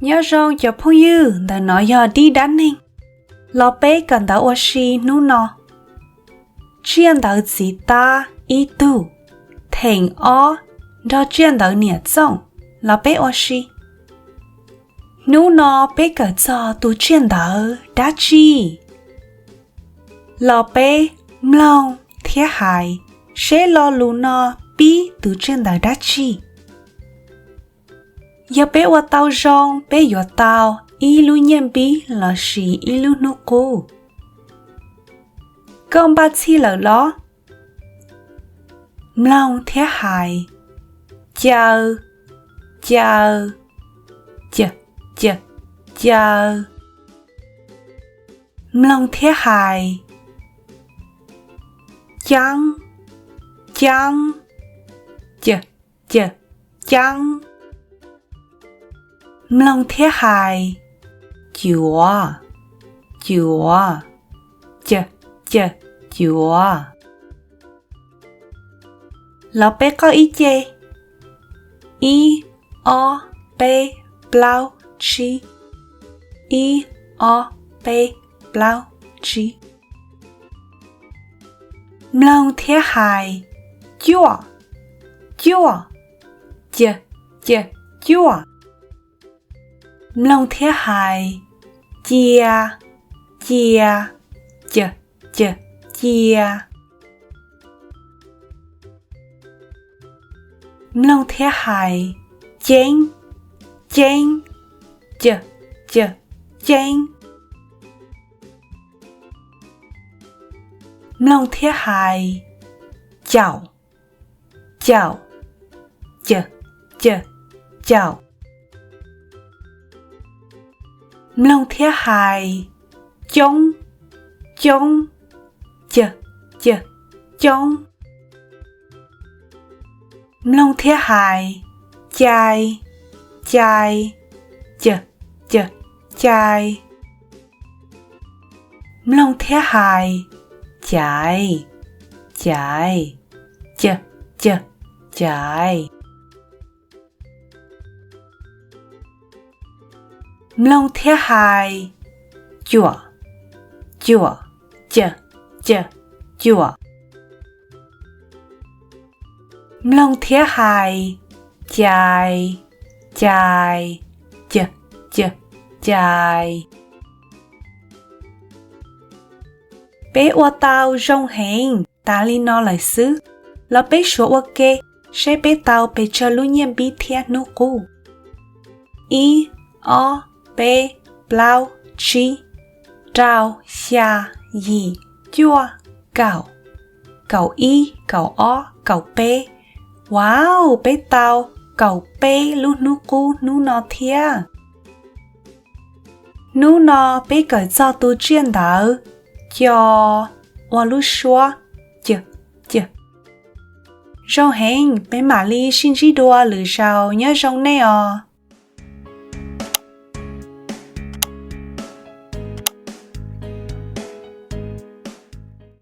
Nyob zoo cov phooj ywg, ntawm no yog dib dab neeg. Los peb kawm ntawv ua si hnub no. Tsiaj ntawv txiv tab ib tug, theem ob, nrog tsiaj ntawv niam txooj. Los peb ua si. Hnub no peb kawm txog tus tsiaj ntawv dab tsi? Los peb mloog thiab hais seb lo lus no pib tus tsiaj ntawv dab tsi. Yog peb ua tau zoo, peb yuav tau ib lub nyiaj npib lossis ib lub hnub qub. Koj npaj txhij lawm los? Mloog thiab hais: caw, caw, caw, caw, caw. Mloog thiab hais: caab, caab, caw, caw, caab. Mloog thiab hais: cuav, cuav, caw, caw, cuav. Los peb qoj ib ce: ib, ob, peb, plaub, tsib. Ib, ob, peb, plaub, tsib. Mloog thiab hais: cuaj, cuaj, caw, caw, cuaj. Mloog thiab hais: cia, cia, caw, caw, cia. Mloog thiab hais: ceeb, ceeb, caw, caw, ceeb. Mloog thiab hais: caum, caum, caw, caw, caum. Mloog thiab hais: coob, coob, caw, caw, coob. Mloog thiab hais: cai, cai, caw, caw, cai. Mloog thiab hais: caiv, caiv, caw, caw, caiv. Mloog thiab hais: cuam, cuam, caw, caw, cuam. Mloog thiab hais: cais, cais, caw, caw, cais. Peb ua tau zoo heev tas li no lawm xwb. Los peb suav ua ke seb peb tau pes tsawg lub nyiaj npib thiab hnub qub. Ib, ob, peb, plaub, tsib, rau, xya, yim, cuaj, kaum, kaum ib, kaum ob, kaum peb. Wow, peb tau kaum peb lub hnub qub hnub no thiab. Hnub no peb kawm txog tus tsiaj ntawv co ua lub suab caw, caw. Zoo heev, peb mam li sib ntsib dua lwm zaus, nyob zoo nej os.